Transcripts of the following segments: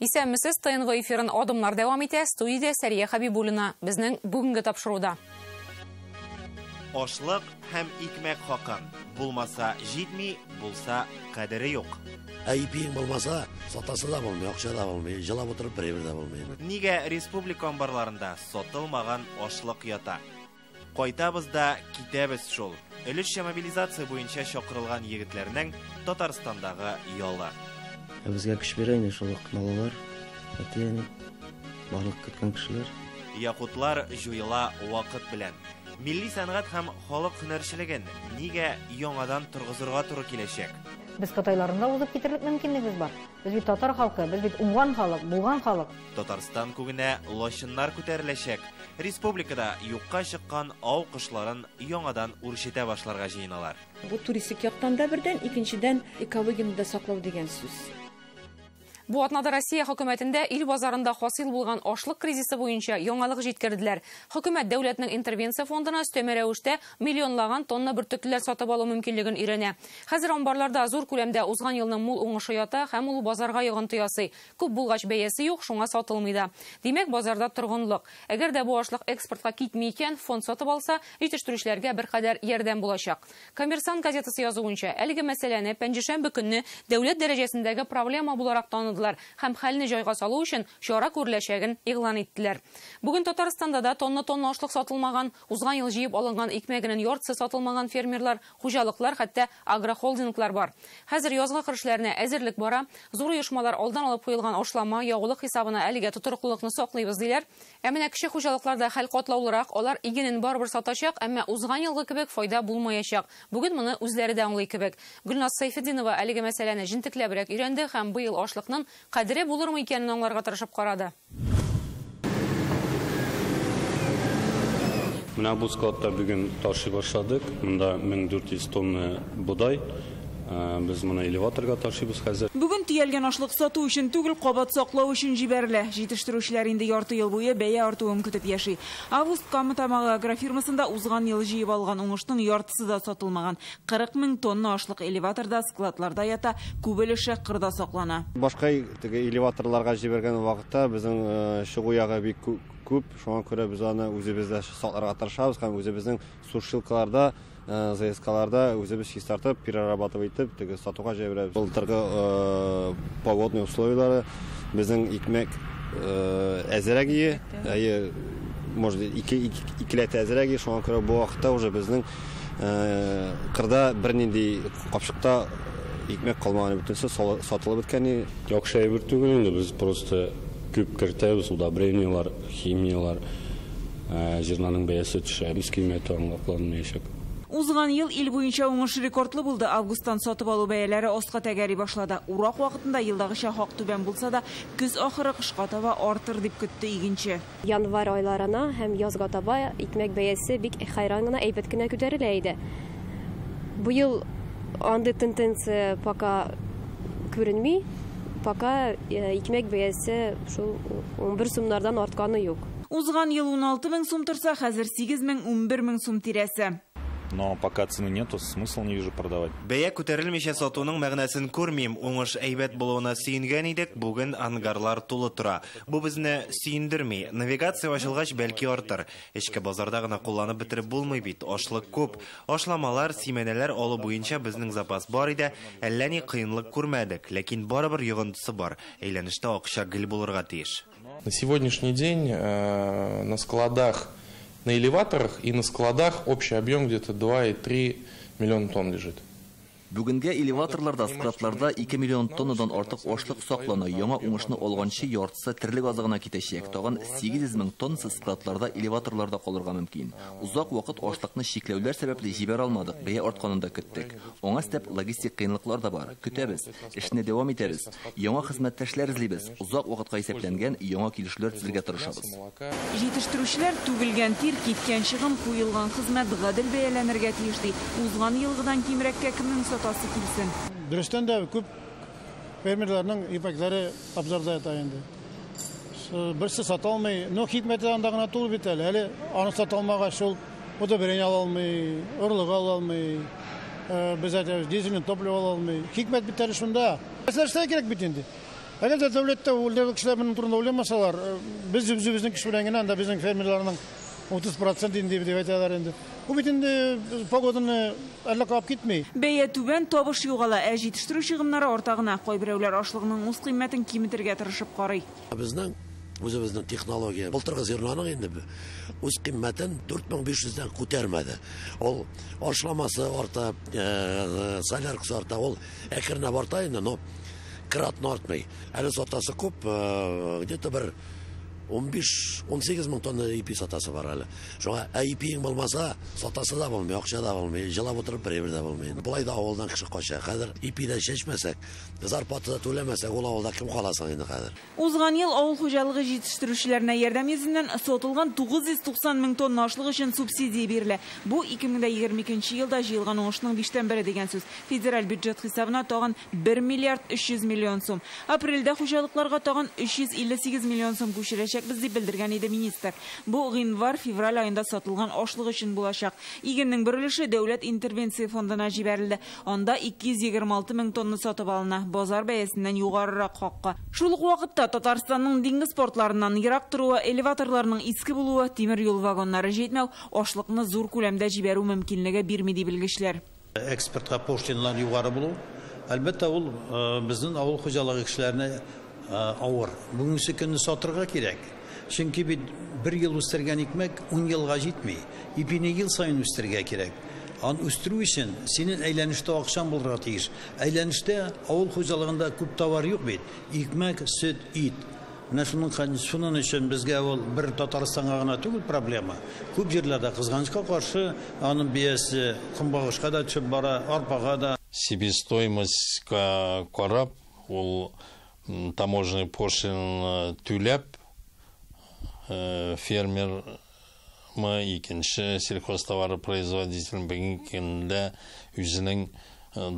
Исәнмесез, ТНВ эфирын адымнар дәвам итә. Студиядә Сәрия Хәбибуллина. Безнең бүгенге тапшыруда. Ашлык һәм икмәк хакы. Булмаса җитми, булса кадере юк. Ә ипиең булмаса, сатасы да булмый, акча да булмый, җылап утырып бер әйбер дә булмый. Нигә республика амбарларында сатылмаган ашлык ята? Кайтабыз да китәбез шул. Өлешчә мобилизация буенча чакырылган егетләрнең Татарстандагы ялы. Ә безгә көч бирә инде шул ук балалар, әти-әни, барлык көткән кешеләр. Якутлар җуела вакыт белән. Милли сәнгать һәм халык һөнәрчелеген нигә яңадан торгызырга туры киләчәк? Без Кытайларны да узып китерлек мөмкинлегебез бар. Без бит татар халкы, без бит уңган халык, булган халык. Татарстан күгенә лачыннар күтәреләчәк. Республикада юкка чыккан ау кошларын яңадан үрчетә башларга җыеналар. Бу туристик яктан да бердән, икенчедән экологияне дә саклау дигән сүз. Бу атнада Россия хөкүмәтендә ил базарында хасил булган ашлык кризисы буенча яңалык җиткерделәр. Хөкүмәт дәүләтнең интервенция фондына өстәмә рәвештә миллионлаган тонна бөртеклеләр сатып алу мөмкинлеген өйрәнә. Хәзер амбарларда зур күләмдә узган елның мул уңышы ята һәм ул базарга йогынты ясый. Күп булгач бәясе юк, шуңа сатылмый да. Димәк, базарда торгынлык. Әгәр дә бу ашлык экспортка китми икән, фонд сатып алса, җитештерүчеләргә беркадәр ярдәм булачак. Коммерсант газетасы язуынча, әлеге мәсьәләне пәнҗешәмбе көнне дәүләт дәрәҗәсендәге проблема буларак таныдылар һәм хәлне җайга салу өчен чара күреләчәген игълан иттеләр. Бүген Татарстанда да тонна-тонна ашлык сатылмаган, узган ел җыеп алынган икмәгенең яртысы сатылмаган фермерлар, хуҗалыклар, хәтта агрохолдинглар бар. Хәзер язгы кыр эшләренә әзерлек бара. Зур оешмалар алдан алып куелган ашлама, ягулык хисабына әлегә тотрыклылыкны саклыйбыз диләр. Ә менә кече хуҗалыкларда хәл катлаулырак, алар игенен барыбер сатачак, әмма узган елгы кебек файда булмаячак. Бүген моны үзләре дә аңлый кебек. Гөлназ Сайфетдинова әлеге мәсьәләне җентекләбрәк өйрәнде һәм быел ашлыкның кадере булырмы икәнен аңларга тырышып карады. Менә бу складта бүген ташый башладык. Монда 1400 тонна бодай. Без моны элеваторга ташыйбыз хәзер. Бүген төялгән ашлык сату өчен түгел, кабат саклау өчен җибәрелә. Җитештерүчеләр инде ярты ел буе бәя артуын көтеп яши. Август Кама Тамагы агрофирмасында узган ел җыеп алган уңышның яртысы да сатылмаган. 40 мең тонна ашлык элеваторда, складларда ята, күп өлеше кырда саклана. Башка теге элеваторларга җибәргән вакытта безнең чыгу ягы бик күп, шуңа күрә без аны үзебездә сакларга тырышабыз һәм үзебезнең сушилкаларда, ЗСКларда үзебез чистартып, перерабатывать итеп, теге сатуга җибәрәбез. Былтыргы погодный условиялары безнең икмәк әзерәк ие, әйе, может, икеләтә әзерәк ие, шуңа күрә бу вакытта уже безнең кырда бернинди капчыкта икмәк калмаган, бөтенесе сатылып беткән. Яхшы әйбер түгел инде, без просто күп кертәбез, удобрениелар, химиялар, зернаның бәясе төшә, без кыйммәте аңлакланмаячак. Узган ел ил буенча уңыш рекордлы булды. Августтан сатып алу бәяләре аска тәгәри башлады. Урак вакытында елдагыча хак түбән булса да, көз ахыры кышка таба артыр дип көтте игенче. Январь айларына һәм язга таба икмәк бәясе бик хайран гына, әйбәт кенә күтәрелә иде. Бу ел андый тенденция пока күренми. Пока икмәк бәясе шул 11 сумнардан артканы юк. Узган ел 16 мең сум торса, хәзер 8 мең, 11 мең сум тирәсе. Но пока цены нету, смысла не вижу продавать. Бәя күтәрелмичә сатуның мәгънәсен күрмим. Уңыш әйбәт булуына сөенгән идек, бүген ангарлар тулы тора. Бу безне сөендерми. Навигация ачылгач бәлки артыр. Эчке базарда гына кулланып бетереп булмый бит. Ашлык күп. Ашламалар, симәнәләр алу буенча безнең запас бар иде. Әллә ни кыенлык күрмәдек, ләкин барыбер йогынтысы бар. Әйләнештә акча гел булырга тиеш. На сегодняшний день на складах, на элеваторах и на складах общий объем где-то 2,3 миллиона тонн лежит. Бүгенгә элеваторларда, складларда 2 миллион тоннадан артык ашлык саклана. Яңа уңышны алганчы яртысы терлек азыгына китәчәк. Тагын 800 мең тоннасы складларда, элеваторларда калырга мөмкин. Узак вакыт ашлыкны чикләүләр сәбәпле җибәрә алмадык, бәя артканын да көттек. Аңа өстәп логистик кыенлыклар да бар. Көтәбез, эшне дәвам итәбез. Яңа хезмәттәшләр эзлибез. Узак вакытка исәпләнгән яңа килешүләр төзергә тырышабыз. Җитештерүчеләр түгелгән тир, киткән чыгым, куелган хезмәт гадел бәяләнергә тиеш ди. Узган елгыдан кимрәккә кемнең сатасы килсен? Дөрестән дә күп фермерларның ипәкләре абзарда ята инде. Берсе сата алмый, но хикмәте анда гына тулы бит әле. Әле аны сата алмагач, шул удобрение ала алмый, орлык ала алмый, без әйтәбез, дизельный топливо ала алмый. Хикмәт бит әле шунда. Нәрсә кирәк бит инде? Әгәр дә дәүләттә ул кешеләр моның турында уйламасалар, без үзебезнең көч белән генә анда безнең фермерларның 30% инде дип әйтәләр инде. Бу бит инде погоданы әллә калып китми. Бәя түбән, табыш югала, ә җитештерү чыгымнары арта гына. Кайберәүләр ашлыкның үз кыйммәтен киметергә тырышып карый. Безнең үзебезнең технология былтыргы зерноның инде үз кыйммәтен 4500-дән күтәрмәде. Ул ашламасы арта, соляркасы арта, ул әкренләп арта инде, но кратно артмый. Әле сатасы күп, где-то бер 15-18 мең тонна ипи сатасы бар әле. Шуңа ипиең булмаса, сатасы да булмый, акча да булмый, җылап утырып бер дә булмый. Болай да авылдан кеше кача. Хәзер ипи дә чәчмәсәк, зарплата да түләмәсәк, ул авылда кем каласың инде хәзер? Узган ел авыл хуҗалыгы җитештерүчеләренә ярдәм йөзеннән сатылган 990 мең тонна ашлык өчен субсидия бирелә. Бу 2022 елда җыелган уңышның 1/5 дигән сүз. Федераль бюджет хисабына тагын 1 миллиард 300 миллион сум. Апрельдә хуҗалыкларга тагын 358 миллион сум күчерәчәкбез дип белдергән иде министр. Бу гыйнвар-февраль аенда сатылган ашлык өчен булачак. Игеннең бер өлеше дәүләт интервенция фондына җибәрелде. Анда 226 мең тонна сатып алына, базар бәясеннән югарырак хакка. Шул ук вакытта Татарстанның диңгез портларыннан ерак торуы, элеваторларның иске булуы, тимер юл вагоннары җитмәү ашлыкны зур күләмдә җибәрү мөмкинлеге бирми ди белгечләр. Экспортка пошлиналар югары булу, әлбәттә, ул безнең авыл хуҗалыгы кешеләренә авыр. Бүгенге көнне сатырга кирәк. Чөнки бит бер ел үстергән икмәк 10 елга җитми. Ипине ел саен үстерергә кирәк. Аны үстерү өчен синең әйләнештә акчаң булырга тиеш. Әйләнештә авыл хуҗалыгында күп товар юк бит. Икмәк, сөт, ит. Менә шуның өчен безгә ул бер Татарстанга гына түгел проблема. Күп җирләрдә кызганычка каршы аның биясе көнбагышка да төшеп бара, арпага да. Себестоимостька карап, ул таможенный пошлина түләп, фермер мы икенче сельхозтоваропроизводитель бүгенге көндә үзенең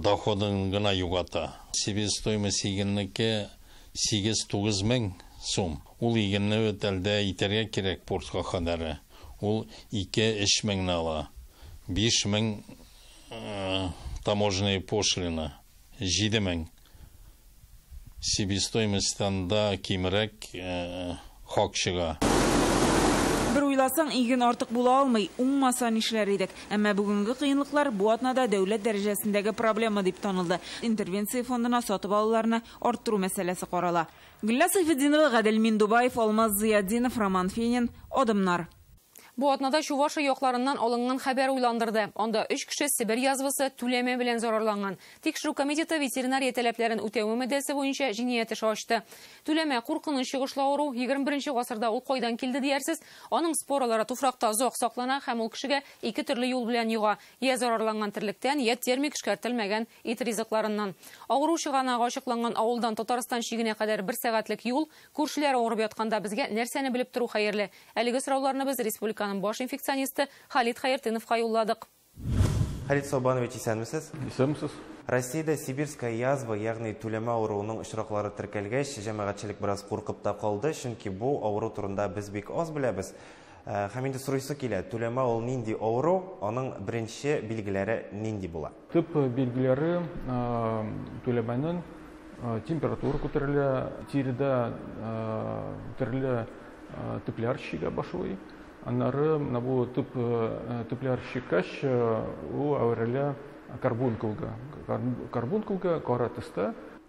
доходын гына югата. Себестоимость игеннеке 8-9 мең сум. Ул игенне өтәлдә итәргә кирәк портка кадәр. Ул 2-3 меңне ала. 5 мең таможенная пошлина, 7 мең. Себестоимостьтан да кимрәк хак чыга. Бер уйласаң, иген артык була алмый, уңмаса нишләр идек. Әмма бүгенге кыенлыклар бу атнада дәүләт дәрәҗәсендәге проблема дип танылды. Интервенция фондына сатып алуларны арттыру мәсьәләсе карала. Гөлназ Сайфетдинова, Гадел Миндубаев, Алмаз Зыятдинов, Роман Фенин. Адымнар. Бу атнада Чувашия якларыннан алынган хәбәр уйландырды. Анда 3 кеше Себер язвасы түләмә белән зарарланган. Тикшерү комитеты ветеринария таләпләрен үтәү маддәсе буенча җинаять эше ачты. Түләмә куркыныч йогышлы авыру 21 гасырда ул кайдан килде диярсез? Аның споралары туфракта озак саклана һәм ул кешегә ике төрле юл белән йога: я зарарланган терлектән, я термик эшкәртелмәгән ит ризыкларыннан. Авыру чыганагы ачыкланган авылдан Татарстан чигенә кадәр 1 сәгатьлек юл. Күршеләр авырып ятканда безгә нәрсәне белеп тору хәерле? Әлеге сорауларны без республика баш инфекционисты Халит Хайртыновка юлладык. Халит Собанович, исәнмесез? Исәнмесез. Россиядә сибирская язва, ягъни түләмә авыруының очраклары теркәлгәч, җәмәгатьчелек бераз куркып та калды, чөнки бу авыру турында без бик аз беләбез. Һәм инде сорыйсы килә, түләмә ул нинди авыру, аның беренче билгеләре нинди була? Төп билгеләре түләмәнең температура күтәрелә, тиредә төрле төпләр чигә башлый. Аннары менә бу төпләр чиккәч, ул әверелә карбункулга. Карбункулга кара төстә.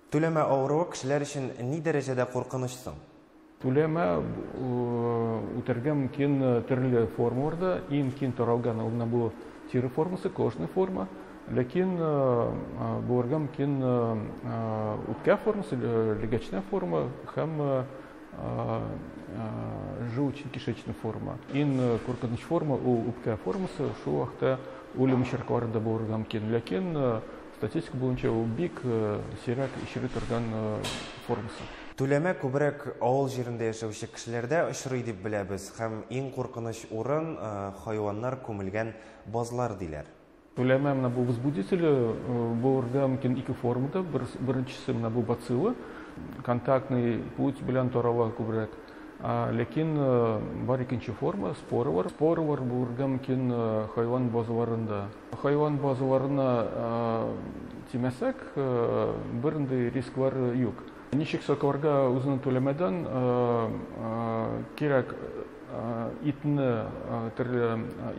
Түләмә авыруы кешеләр өчен ни дәрәҗәдә куркыныч соң? Түләмә үтәргә мөмкин төрле формаларда. Иң киң таралган ул менә бу тире формасы, кожный форма. Ләкин булырга мөмкин үпкә формасы, легочная форма һәм желчно-кишечная форма. Иң куркыныч форма ул үпкә формасы, шул вакытта үлем очраклары да булырга мөмкин. Ләкин статистика буенча ул бик сирәк очрый торган формасы. Түләмә күбрәк авыл җирендә яшәүче кешеләрдә очрый дип беләбез һәм иң куркыныч урын хайваннар күмелгән базлар диләр. Түләмә менә бу возбудителе булырга мөмкин ике формада. Беренчесе менә бу бацилла, контактный путь белән тарала күбрәк. Ләкин бар икенче форма, споралар. Споралар булырга мөмкин хайван базаларында. Хайван базаларына тимәсәк, бернинди рисклар юк. Ничек сакларга үзен түләмәдән кирәк итне, төрле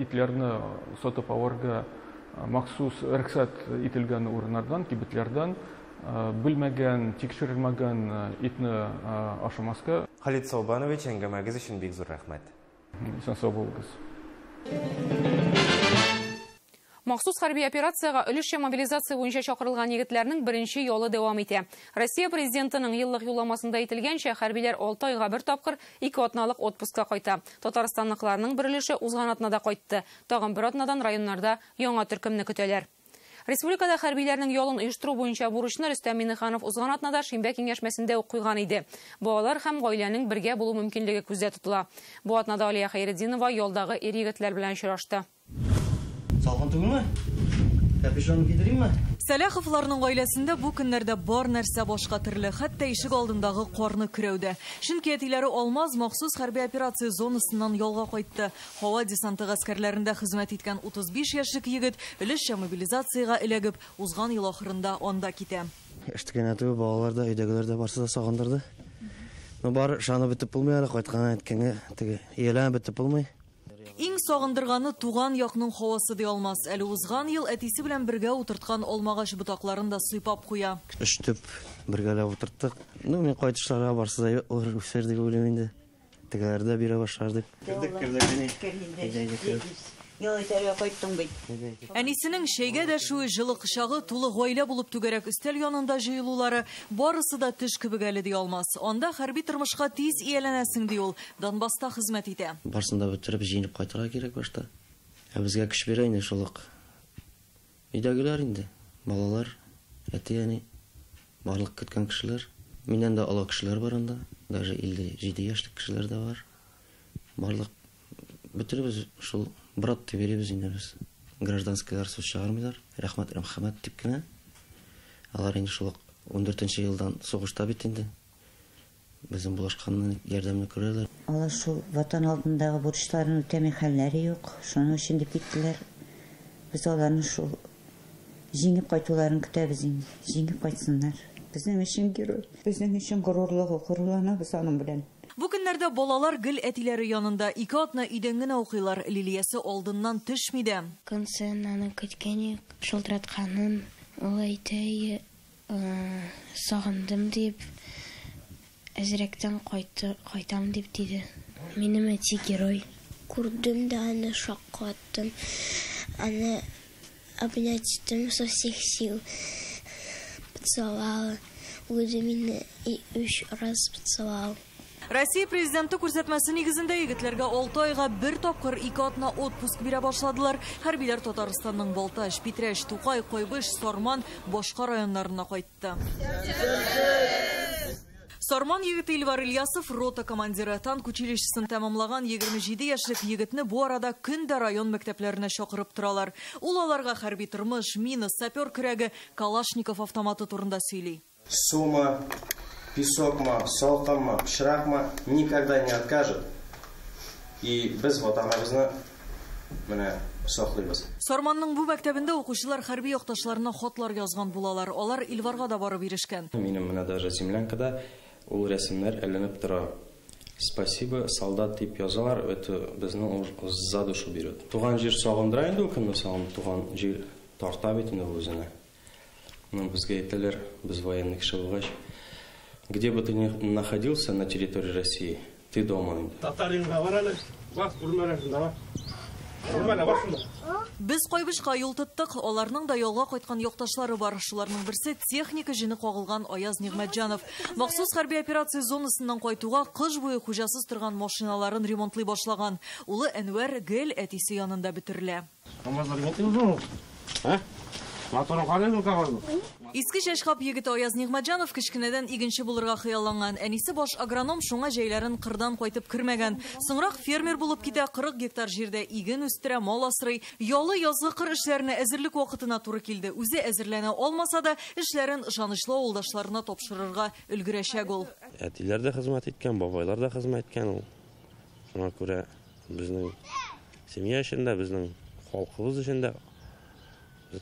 итләрне сатып алырга махсус рөхсәт ителгән урыннардан, кибетләрдән белмәгән, тикшерелмәгән итне ашамаска. Халит Саубанович, әңгәмәгез өчен бик зур рәхмәт. Исән-сау булыгыз. Махсус хәрби операциягә өлешчә мобилизация буенча чакырылган егетләрнең беренче ялы дәвам итә. Россия президентының еллык юлламасында әйтелгәнчә, хәрбиләр 6 айга бер тапкыр 2 атналык отпускка кайта. Татарстанлыкларның бер өлеше узган атнада кайтты. Тагын бер атнадан районнарда яңа төркемне көтәләр. Республикада хәрбиләрнең ялын оештыру буенча бурычны Рөстәм Миңнеханов узган атнада шимбә киңәшмәсендә үк куйган иде. Балалар һәм гаиләнең бергә булу мөмкинлеге күздә тотыла. Бу атнада Алия Хәйретдинова ялдагы ир-егетләр белән очрашты. Салкын түгелме? Капюшон кидеримме? Сәләховларның гаиләсендә бу көннәрдә бар нәрсә башка төрле, хәтта ишек алдындагы карны көрәүдә. Чөнки әтиләре Алмаз махсус хәрби операция зонасыннан ялга кайтты. Һава десанты гаскәрләрендә хезмәт иткән 35 яшьлек егет өлешчә мобилизациягә эләгеп, узган ел ахырында анда китә. Эштән әтү балалар да, өйдәгеләр дә барсы да сагындырды. Но бар ышанып бетеп булмый әле, кайткан әйткәнгә теге ияләнеп бетеп булмый. Иң сагындырганы туган якның һавасы ди Алмаз. Әле узган ел әтисе белән бергә утырткан алмагач ботакларын да сыйпап куя. Өч төп бергәләп утырттык. Ну, мин кайтышларга барсы да үсәр дип уйлыйм инде. Тегеләр дә бирә башлар дип. Кердек, кердек. Ял итәргә кайттың бит. Әнисенең чәйгә дәшүе, җылы кочагы, тулы гаилә булып түгәрәк өстәл янында җыелулары барысы да төш кебек әле ди Алмаз. Анда хәрби тормышка тиз ияләнәсең ди ул. Донбасста хезмәт итә. Барсын да бетереп җыенып кайтырга кирәк башта. Ә безгә көч бирә инде шул ук. Өйдәгеләр инде, балалар, әти-әни, барлык көткән кешеләр. Миннән дә олы кешеләр бар анда, даже 57 яшьлек кешеләр дә бар. Барлык бөтенебез шул брат дип йөрибез инде без. Гражданскийлар сүз чыгармыйлар. Рәхмәт, рәхмәт дип кенә. Алар инде шул 14 елдан сугышта бит инде. Безнең булашканны, ярдәмне күрәләр. Алар шул ватан алдындагы бурычларын үтәми хәлләре юк. Шуның өчен дип киттеләр. Без аларны шул җиңеп кайтуларын көтәбез инде. Җиңеп кайтсыннар. Безнең өчен герой, безнең өчен горурлыгы, горурланабыз аның белән. Бу көннәрдә балалар гел әтиләре янында, 2 атна өйдән генә укыйлар. Лилиясе алдыннан төшми дә. Көн саен аны көткән, шылтыратканын, ул әйтә, сагындым дип, әзрәктән кайтам дип диде. Минем әти герой. Күрдем дә аны шаккаттым. Аны обнять иттем со всех сил. Поцеловала. Үзе мине 3 раз поцеловал. Россия президенты күрсәтмәсе нигезендә егетләргә 6 айга бер тапкыр 2 атна отпуск бирә башладылар. Хәрбиләр Татарстанның Балтач, Питрәч, Тукай, Кайбыч, Сарман башка районнарына кайтты. Сарман егете Илвар Ильясов рота командиры. Танк училищесын тәмамлаган 27 яшьлек егетне бу арада көн дә район мәктәпләренә чакырып торалар. Ул аларга хәрби тормыш, мина, сапер көрәге, Калашников автоматы турында сөйли. Сума, песокма, салкынмы, пычракмы, никогда не откажет. И без ватаныбызны менә саклыйбыз. Сарманның бу мәктәбендә укучылар хәрби якташларына хатлар язган булалар. Алар Илварга да барып ирешкән. Минем менә даже землянкада ул рәсемнәр эленеп тора. Спасибо, солдат дип язалар, это безне за душу берет. Туган җир сагындыра инде ул кемне сагын, туган җир тарта бит инде ул үзенә. Ну, безгә әйтәләр, без военный кеше булгач, где бы ты ни находился на территории России, ты дома. Татаринга бар әле, бас күрмәләрсең, давай. Күрмәлә, бар шунда. Без Кайбычка юл тоттык, аларның да ялга кайткан якташлары бар. Шуларның берсе техника җене кагылган Аяз Нигъмәтҗанов. Махсус хәрби операция зонасыннан кайтуга кыш буе хуҗасыз торган машиналарын ремонтлый башлаган. Улы Әнвәр гел әтисе янында бөтерелә. Иске Чәчкап егете Аяз Нигъмәтҗанов кечкенәдән игенче булырга хыялланган. Әнисе баш агроном, шуңа җәйләрен кырдан кайтып кермәгән. Соңрак фермер булып китә, 40 гектар җирдә иген үстерә, мал асрый. Ялы язгы кыр эшләренә әзерлек вакытына туры килде. Үзе әзерләнә алмаса да, эшләрен ышанычлы авылдашларына тапшырырга өлгерәчәк ул. Әтиләр дә хезмәт иткән, бабайлар да хезмәт иткән ул. Шуңа күрә безнең семья өчен дә, безнең халкыбыз өчен дә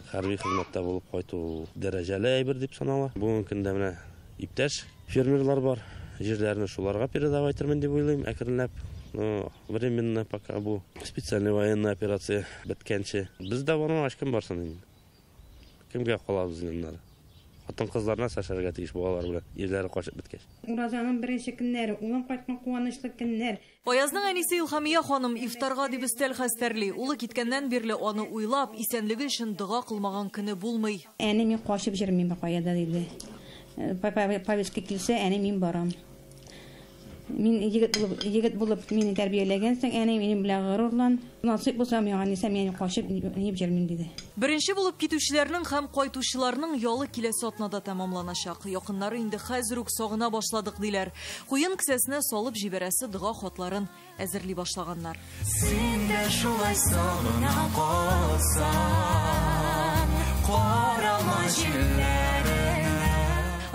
хәрби хезмәттә булып кайту дәрәҗәле әйбер дип санала. Бүгенге көндә менә Иптәш фермерлар бар, җирләрне шуларга передавать итермен дип уйлыйм, әкренләп. Но временно пока бу специальная военная операция беткәнче. Без дә бармагач, кем барсын инде? Кемгә калабыз инде моннары? Хатын-кызлар нәрсә эшләргә тиеш балалар белән, ирләре качып беткәч? Уразаның беренче көннәре, улым кайткан куанычлы көннәр. Аязның әнисе Илһамия ханым ифтарга дип өстәл хәстәрли. Улы киткәннән бирле аны уйлап, исәнлеге өчен дога кылмаган көне булмый. Әни, мин качып йөрмим кая да, диде. Повестка килсә, әни, мин барам. Мин егет булып мине тәрбияләгәнсең, әни, минем белән горурлан. Насыйп булса, миңа нисә, мин качып нип йөрмим, диде. Беренче булып китүчеләрнең һәм кайтучыларның ялы киләсе атнада тәмамланачак. Якыннары инде хәзер үк сагына башладык, диләр. Куен кесәсенә салып җибәрәсе дога хатларын әзерли башлаганнар. Син дә шулай сагына калсаң, карама җилләренә.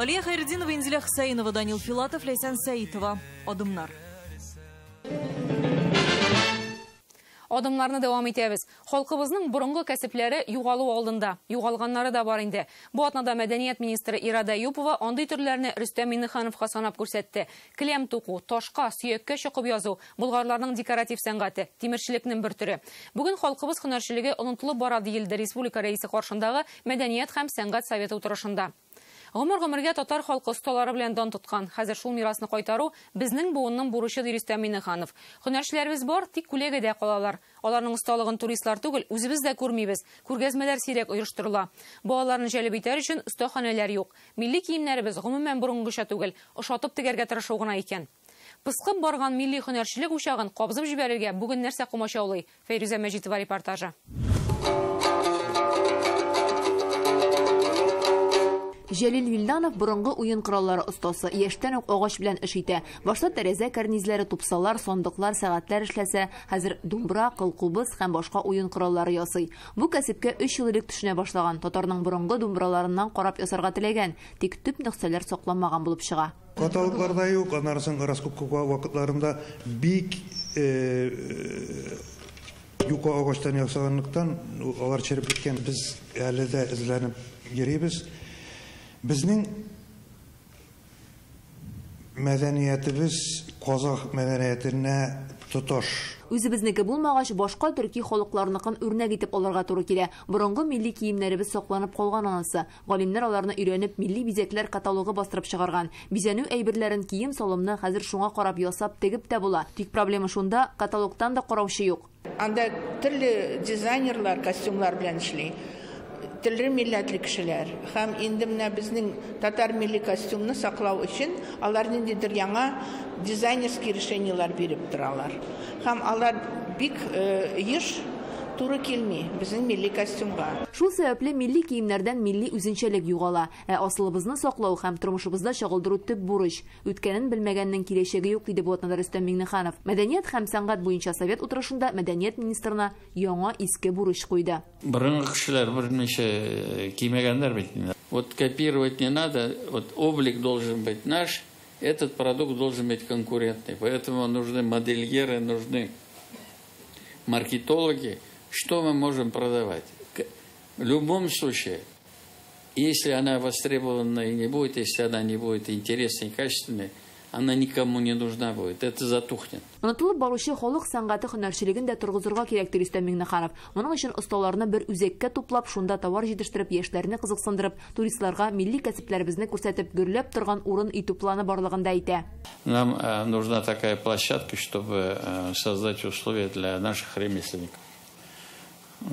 Алия Хайретдинова, Инзиля Хусаинова, Данил Филатов, Ләйсән Сәитова. Адымнар. Адымнарны дәвам итәбез. Халкыбызның борынгы кәсепләре югалу алдында. Югалганнары да бар инде. Бу атнада мәдәният министры Ирада Әюпова андый төрләрне Рөстәм Миңнехановка санап күрсәтте. Келәм туку, ташка, сөяккә чокып язу, болгарларның декоратив сәнгате, тимерчелекнең бер төре. Бүген халкыбыз һөнәрчелеге онытылып бара, диелде республика рәисе каршындагы Мәдәният һәм сәнгать советы утырышында. Гомер-гомергә татар халкы осталары белән дан тоткан. Хәзер шул мирасны кайтару безнең буынның бурычы, ди Рөстәм Миңнеханов. Һөнәрчеләребез бар, тик күләгәдә калалар. Аларның осталыгын туристлар түгел, үзебез дә күрмибез. Күргәзмәләр сирәк оештырыла. Балаларны җәлеп итәр өчен остаханәләр юк. Милли киемнәребез гомумән борынгыча түгел, ошатып тегәргә тырышу гына икән. Пыскып барган милли һөнәрчелек учагын кабызып җибәрергә бүген нәрсә комачаулый? Фәйрүзә Мәҗитова репортажы. Җәлил Вилданов борынгы уен кораллары остасы, яшьтән үк агач белән эш итә. Башта тәрәзә карнизләре, тупсалар, сандыклар, сәгатьләр эшләсә, хәзер думбра, кылкубыз һәм башка уен кораллары ясый. Бу кәсепкә 3 ел элек төшенә башлаган. Татарның борынгы думбраларыннан карап ясарга теләгән, тик төп нөхсәләр сакланмаган булып чыга. Каталогларда юк, аннары соң раскопка вакытларында бик юка агачтан ясаганлыктан алар череп беткән. Без әле дә эзләнеп йөрибез. Безнең мәдәниятебез казах мәдәниятенә тоташ. Үзебезнеке булмагач, башка төрки халыкларныкын үрнәк итеп алырга туры килә. Борынгы милли киемнәребез сакланып калган анысы. Галимнәр аларны өйрәнеп, милли бизәкләр каталогы бастырып чыгарган. Бизәнү әйберләрен, кием салымны хәзер шуңа карап ясап, тегеп тә була. Тик проблема шунда, каталогтан да караучы юк. Анда төрле дизайнерлар костюмлар белән эшли. Төрле милләтле кешеләр. Һәм инде менә безнең татар милли костюмны саклау өчен алар ниндидер яңа дизайнерский решениелар биреп торалар. Һәм алар бик еш туры килми безнең милли костюмга. Шул сәбәпле милли киемнәрдән милли үзенчәлек югала. Ә асылыбызны саклау һәм тормышыбызда чагылдыру төп бурыч. Үткәнен белмәгәннең киләчәге юк, диде бу атнада Рөстәм Миңнеханов. Мәдәният һәм сәнгать буенча совет утырышында мәдәният министрына яңа иске бурыч куйды. Борынгы кешеләр берничә кимәгәннәр бит инде. Вот копировать не надо, вот облик должен быть наш, этот продукт должен быть конкурентный. Поэтому нужны модельеры, нужны маркетологи. Что мы можем продавать? В любом случае, если она востребована и не будет, если она не будет интересной и качественной, она никому не нужна будет, это затухнет. Онытылып баручы халык сәнгате һөнәрчелеген дә торгызырга кирәк, ди Рөстәм Миңнеханов. Моның өчен осталарны бер үзәккә туплап, шунда товар җитештереп, яшьләрне кызыксындырып, туристларга милли кәсепләребезне күрсәтеп, гөрләп торган урын итү планы барлыгын да әйтә. Нам нужна такая площадка, чтобы создать условия для наших ремесленников.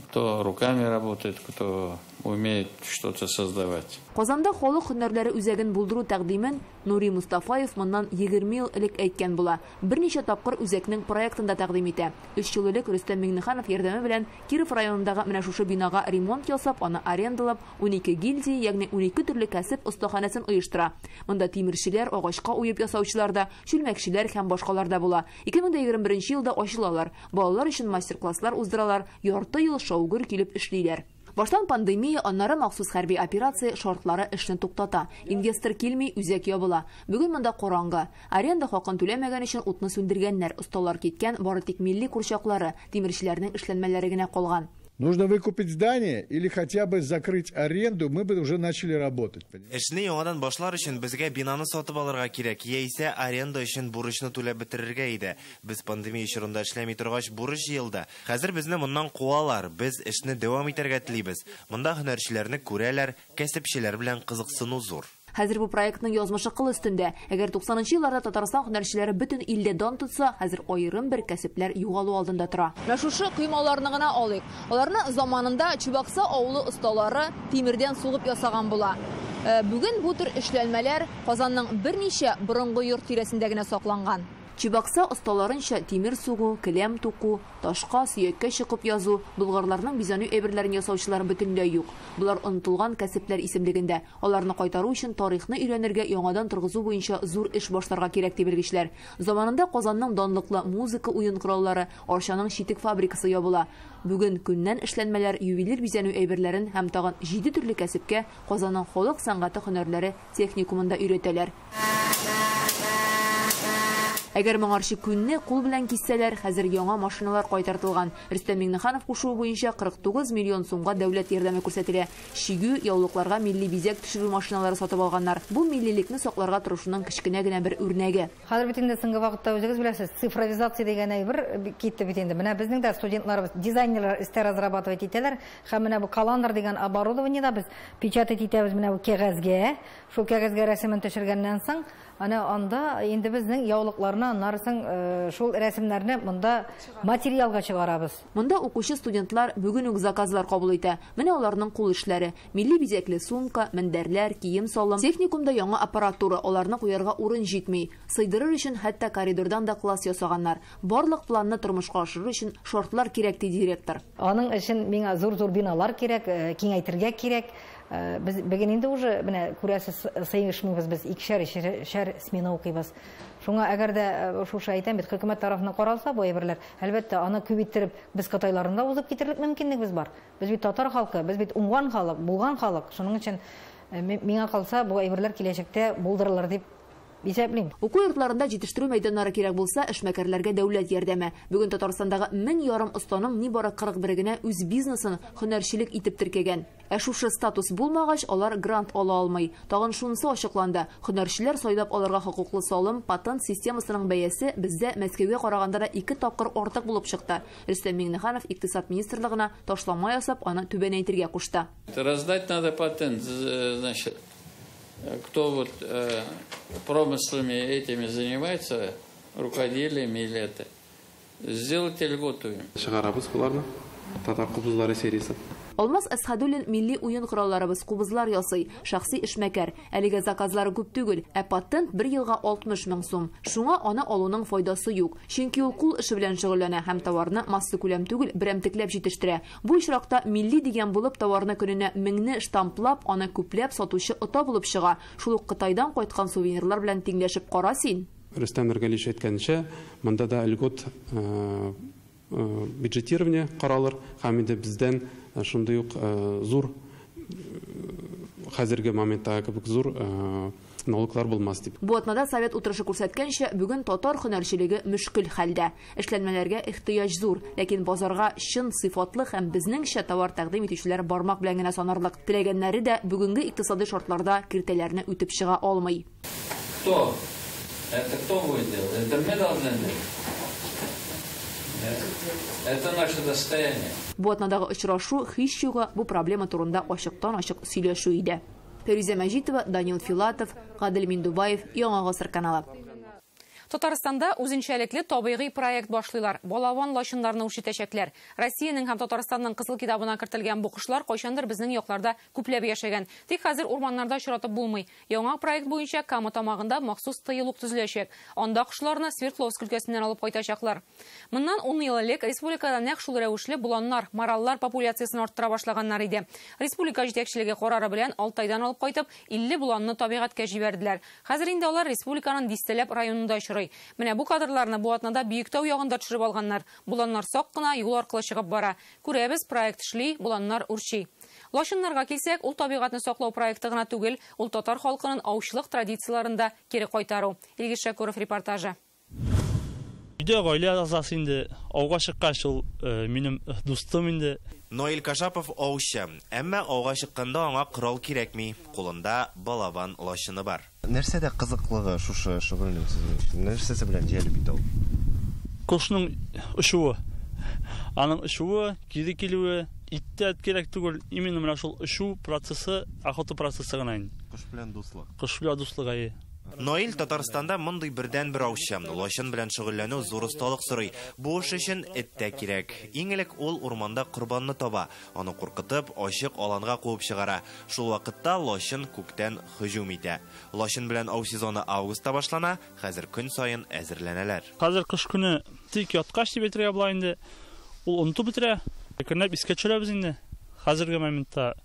Кто руками работает, кто умеет что-то создавать. Казанда халык һөнәрләре үзәген булдыру тәкъдимен Нури Мустафаев моннан 20 ел элек әйткән була. Берничә тапкыр үзәкнең проектын да тәкъдим итә. 3 ел элек Рөстәм Миңнеханов ярдәме белән Киров районындагы менә шушы бинага ремонт ясап, аны арендалап, 12 гильдия, ягъни 12 төрле кәсеп остаханәсен оештыра. Монда тимерчеләр, агачка уеп ясаучылар да, чүлмәкчеләр һәм башкалар да була. 2021 елда ачылалар. Балалар өчен мастер-класслар уздыралар, ярты ел шаугыр килеп эшлиләр. Баштан пандемия, аннары махсус хәрби операция шартлары эшне туктата. Инвестор килми, үзәк ябыла. Бүген монда караңгы. Аренда хакын түләмәгән өчен утны сүндергәннәр, осталар киткән, бары тик милли курчаклары, тимерчеләрнең эшләнмәләре генә калган. Нужно выкупить здание или хотя бы закрыть аренду, мы бы уже начали работать. Эшне яңадан башлар өчен безгә бинаны сатып алырга кирәк, яисә аренда өчен бурычны түләп бетерергә иде. Без пандемия чорында эшләми торгач бурыч җыелды. Хәзер безне моннан куалар. Без эшне дәвам итәргә телибез. Монда һөнәрчеләрне күрәләр, кәсепчеләр белән кызыксыну зур. Хәзер бу проектның язмышы кыл өстендә. Әгәр 90нчы елларда Татарстан һөнәрчеләре бөтен илдә дан тотса, хәзер аерым бер кәсепләр югалу алдында тора. Менә шушы коймаларны гына алыйк. Аларны заманында Чубакса авылы осталары тимердән сугып ясаган була. Бүген бу төр эшләнмәләр Казанның берничә борынгы йорт тирәсендә генә сакланган. Чубакса осталарынча тимер сугу, келәм туку, ташка, сөяккә чыгып язу, болгарларның бизәнү әйберләрен ясаучылар бөтенләй юк. Болар онытылган кәсепләр исемлегендә. Аларны кайтару өчен тарихны өйрәнергә, яңадан торгызу буенча зур эш башларга кирәк ди белгечләр. Заманында Казанның данлыклы музыка уен кораллары, Арчаның читек фабрикасы ябыла. Бүген күннән эшләнмәләр, ювелир бизәнү әйберләрен һәм тагын 7 төрле кәсепкә Казанның халык сәнгате һөнәрләре техникумында өйрәтәләр. Әгәр моңарчы күнне кул белән киссәләр, хәзер яңа машиналар кайтартылган. Рөстәм Миңнеханов кушуы буенча 49 миллион сумга дәүләт ярдәме күрсәтелә. Чигү, яулыкларга милли бизәк төшерү машиналары сатып алганнар. Бу миллилекне сакларга тырышуның кечкенә генә бер үрнәге. Хәзер бит инде соңгы вакытта үзегез беләсез, цифровизация дигән әйбер китте бит инде. Менә безнең дә студентларыбыз, дизайнерлар эстә разрабатывать итәләр. Һәм менә бу каландр дигән оборудованиедә без печатать итәбез менә бу кәгазьгә. Шул кәгазьгә рәсемен төшергәннән соң, ана анда инде безнең яулыкларны, аннары соң шул рәсемнәрне монда материалга чыгарабыз. Монда укучы студентлар бүген үк заказлар кабул итә. Менә аларның кул эшләре: милли бизәкле сумка, мендәрләр, кием-салым. Техникумда яңа аппаратура, аларны куярга урын җитми. Сыйдырыр өчен хәтта коридордан да класс ясаганнар. Барлык планны тормышка ашыру өчен шартлар кирәк, ди директор. Аның өчен миңа зур-зур биналар кирәк, киңәйтергә кирәк. Без бүген инде уже менә күрәсез, сыйышмыйбыз без, икешәр смена укыйбыз. Шуңа әгәр дә шушы әйтәм бит, хөкүмәт тарафыннан каралса бу әйберләр, әлбәттә, аны күп иттереп без Кытайларында узып китерлек мөмкинлегебез бар. Без бит татар халкы, без бит уңган халык, булган халык. Шуның өчен миңа калса бу әйберләр киләчәктә булдырылыр дип исәплим. Уку йортларында җитештерү мәйданнары кирәк булса, эшмәкәрләргә дәүләт ярдәме. Бүген Татарстандагы 1500 останың нибары 41 генә үз бизнесын һөнәрчелек итеп теркәгән. Ә шушы статус булмагач, алар грант ала алмый. Тагын шунысы ачыкланды: һөнәрчеләр сайлап алырга хокуклы салым, патент системасының бәясе бездә Мәскәүгә караганда да 2 тапкыр артык булып чыкты. Рөстәм Миңнеханов икътисад министрлыгына ташлама ясап, аны түбәнәйтергә кушты. Раздать надо патент, значит, кто вот промыслами этими занимается, рукоделиями или это, сделайте льготу им. Чыгарабыз буларны, татар кубызлары сериясе. Алмаз Әсхәдуллин милли уен коралларыбыз кубызлар ясый, шәхси эшмәкәр. Әлегә заказлары күп түгел, ә патент бер елга 60 мең сум. Шуңа аны алуның файдасы юк. Чөнки ул кул эше белән шөгыльләнә һәм товарны масса күләм түгел, берәмтекләп җитештерә. Бу очракта милли дигән булып товарны көненә 1000-не штамплап, аны күпләп сатучы ота булып чыга. Шул ук Кытайдан кайткан сувенирлар белән тиңләшеп кара син. Рөстәм Нургалиевич әйткәнчә, монда да льгот бюджетирование каралыр һәм инде бездән шундый ук зур хәзерге моментта кебек зур налоглар булмас дип. Бу атнада совет утырышы күрсәткәнчә, бүген татар һөнәрчелеге мөшкел хәлдә. Эшләнмәләргә ихтыяҗ зур, ләкин базарга чын сыйфатлы һәм безнеңчә товар тәкъдим итүчеләр бармак белән генә санарлык. Теләгәннәре дә бүгенге икътисади шартларда киртәләрне үтеп чыга алмый. Кто? Это кто будет делать? Это мы должны делать. Это наше достояние. Бу атнадагы очрашу һич югы бу проблема турында ачыктан-ачык сөйләшү иде. Фәрүзә Мәҗитова, Данил Филатов, Гадел Миндубаев, Яңа Гасыр каналы. Татарстанда үзенчәлекле табигый проект башлыйлар. Балаван лачыннарны үрчетәчәкләр. Россиянең һәм Татарстанның Кызыл китабына кертелгән бу кошлар кайчандыр безнең якларда күпләп яшәгән. Тик хәзер урманнарда очратып булмый. Яңа проект буенча Кама тамагында махсус тыюлык төзеләчәк. Анда кошларны Свердловск өлкәсеннән алып кайтачаклар. Моннан 10 ел элек республикада нәкъ шул рәвешле боланнар, мараллар популяциясен арттыра башлаганнар иде. Республика җитәкчелеге карары белән Алтайдан алып кайтып 50 боланны табигатькә җибәрделәр. Хәзер инде алар республиканың дистәләп районында очрый. Менә бу кадрларны бу атнада Биектау ягында төшереп алганнар. Боланнар сак кына юл аркылы чыгып бара. Күрәбез, проект эшли, боланнар үрчи. Лачыннарга килсәк, ул табигатьне саклау проекты гына түгел, ул татар халкының аучылык традицияләрен дә кире кайтару. Илгиз Шәкүров репортажы. Өйдә гаилә әгъзасы инде, ауга чыккач ул минем дустым инде. Наил Кашапов аучы. Әмма ауга чыкканда аңа корал кирәкми. Кулында балабан лачыны бар. Нәрсәдә кызыклыгы шушы шөгыльнең сезнең өчен? Нәрсәсе белән җәлеп итә ул? Кошның очуы. Аның очуы, кире килүе, ит тә кирәк түгел. Именно менә шул очу процессы, охота процессы гына инде. Кош белән дуслык. Кош белән дуслык, әйе. Наил Татарстанда мондый бердән-бер аучы. Лачын белән шөгыльләнү зур осталык сорый. Бу эш өчен эт тә кирәк. Иң элек ул урманда корбанны таба. Аны куркытып, ачык аланга куып чыгара. Шул вакытта лачын күктән һөҗүм итә. Лачын белән ау сезоны августта башлана, хәзер көн саен әзерләнәләр. Хәзер кыш көне тик яткач дип әйтергә була инде. Ул онытып бетерә. Әкренләп искә төшерәбез инде. Хәзерге моментта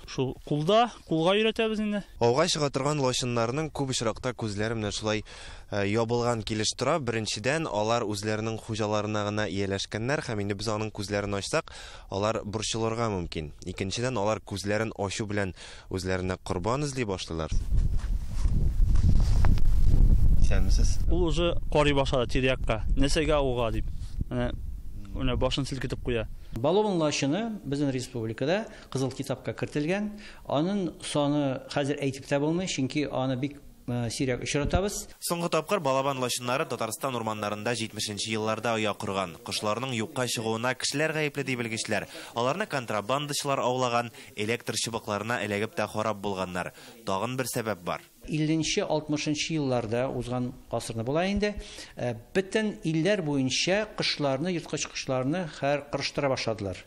шул кулда, кулга өйрәтәбез инде. Ауга чыга торган лачыннарның күп очракта күзләре менә шулай ябылган килеш тора. Беренчедән, алар үзләренең хуҗаларына гына ияләшкәннәр һәм инде без аның күзләрен ачсак, алар борчылырга мөмкин. Икенчедән, алар күзләрен ачу белән үзләренә корбан эзли башлыйлар. Исәнмесез. Ул уже карый башлады тирә-якка. Нәрсәгә ауга дип. Менә башын селкетеп куя. Балобан лачыны безнең республикада Кызыл китапка кертелгән. Аның саны хәзер әйтеп тә булмый, чөнки аны бик сирәк очратабыз. Соңгы тапкыр балабан лачыннары Татарстан урманнарында 70 елларда оя корган. Кошларның юкка чыгуына кешеләр гаепле ди белгечләр. Аларны контрабандачылар аулаган, электр чыбыкларына эләгеп тә харап булганнар. Тагын бер сәбәп бар. 50-60 елларда узган гасырны була инде. Бөтен илләр буенча кошларны, ерткыч кошларны хәр кырыштыра башладылар.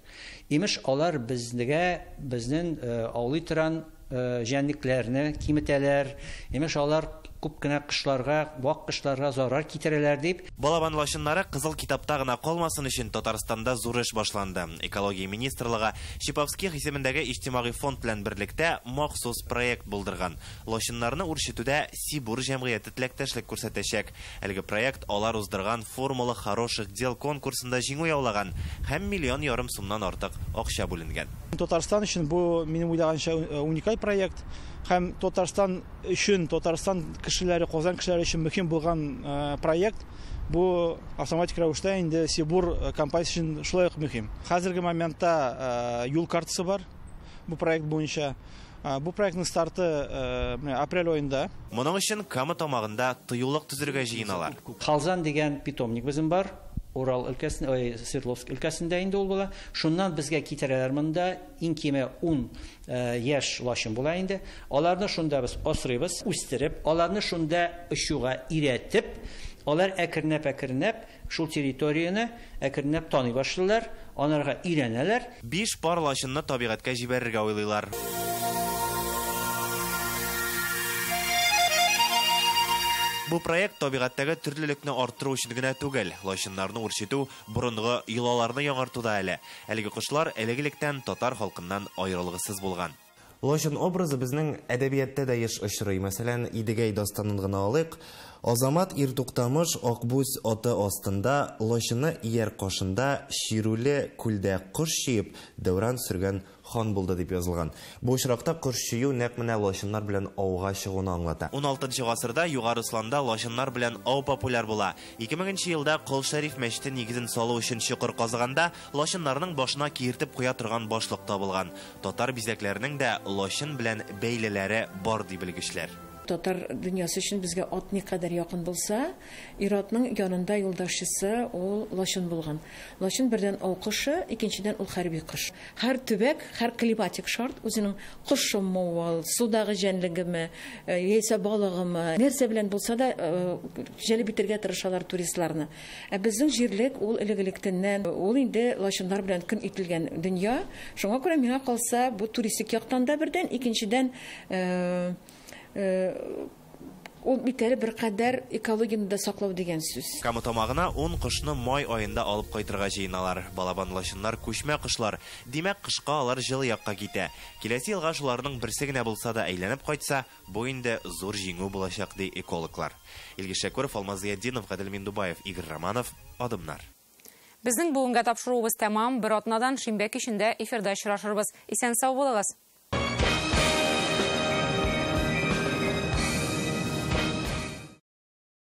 Имеш, алар безгә, безнең аулый торган җәнлекләрне киметәләр. Имеш, алар күп кенә кошларга, вак кошларга зарар китерәләр дип. Балабан лачыннары Кызыл китапта гына калмасын өчен Татарстанда зур эш башланды. Экология министрлыгы Шиповских исемендәге иҗтимагый фонд белән берлектә махсус проект булдырган. Лачыннарны үрчетүдә Сибур җәмгыяте теләктәшлек күрсәтәчәк. Әлеге проект алар уздырган Формула хороших дел конкурсында җиңү яулаган һәм 1,5 миллион сумнан артык акча бүленгән. Татарстан өчен бу минем уйлаганча уникаль проект. Һәм Татарстан өчен, Татарстан кешеләре, Казан кешеләре өчен мөһим булган проект. Бу автоматик рәвештә инде Сибур компаниясе өчен шулай ук мөһим. Хәзерге моментта юл картасы бар бу проект буенча. Бу проектның старты апрель аенда. Моның өчен Кама тамагында тыюлык төзергә җыеналар. Халзан дигән питомник безнең бар. Урал өлкәсендә, Свердловск өлкәсендә инде ул була. Шуннан безгә китерәләр монда иң киме 10 яшь лачын була инде. Аларны шунда без асрыйбыз, үстереп, аларны шунда очуга өйрәтеп, алар әкренләп-әкренләп шул территорияне әкренләп таный башлыйлар, аларга өйрәнәләр. 5 пар лачынны табигатькә җибәрергә уйлыйлар. Бу проект табигатьтәге төрлелекне арттыру өчен генә түгел, лачыннарны үрчетү, борынгы йолаларны яңарту да әле. Әлеге кошлар элек-электән татар халкыннан аерылгысыз булган. Лачын образы безнең әдәбиятта да еш очрый. Мәсәлән, Идегәй дастанын гына алыйк. Азамат ир Туктамыш Акбүз аты астында, лачыны ияр кашында, чирүле күлдә кош чөеп, дәүран сөргән хан булды дип язылган. Бу очракта кош чөю нәкъ менә лачыннар белән ауга чыгуны аңлата. 16 гасырда Югары Осланда лачыннар белән ау популяр була. 2000 елда Кол Шәриф мәчете нигезен салу өчен чокыр казыганда лачыннарның башына киертеп куя торган башлык табылган. Татар бизәкләренең дә лачын белән бәйлеләре бар ди белгечләр. Татар дөньясы өчен безгә ат никадәр якын булса, ир-атның янында юлдашчысы ул лачын булган. Лачын бердән ау кошы, икенчедән ул хәрби кош. Һәр төбәк, һәр климатик шарт үзенең кошымы ул, судагы җәнлегеме, яисә балыгымы, нәрсә белән булса да җәлеп итәргә тырышалар туристларны. Ә безнең җирлек ул элек-электәннән, ул инде лачыннар белән көн ителгән дөнья. Шуңа күрә миңа калса, бу туристик яктан да бердән, икенчедән ул бит әле беркадәр экологияне дә саклау дигән сүз. Кама тамагына 10 кошны май аенда алып кайтырга җыеналар. Балабан лачыннар күчмә кошлар. Димәк, кышка алар җылы якка китә. Киләсе елга шуларның берсе генә булса да әйләнеп кайтса, бу инде зур җиңү булачак ди экологлар. Илгиз Шәкүров, Алмаз Зыятдинов, Гадел Миндубаев, Игорь Романов, Адымнар. Безнең бүгенге тапшыруыбыз тәмам. Бер атнадан шимбә кичендә эфирда очрашырбыз. Исән сау булыгыз.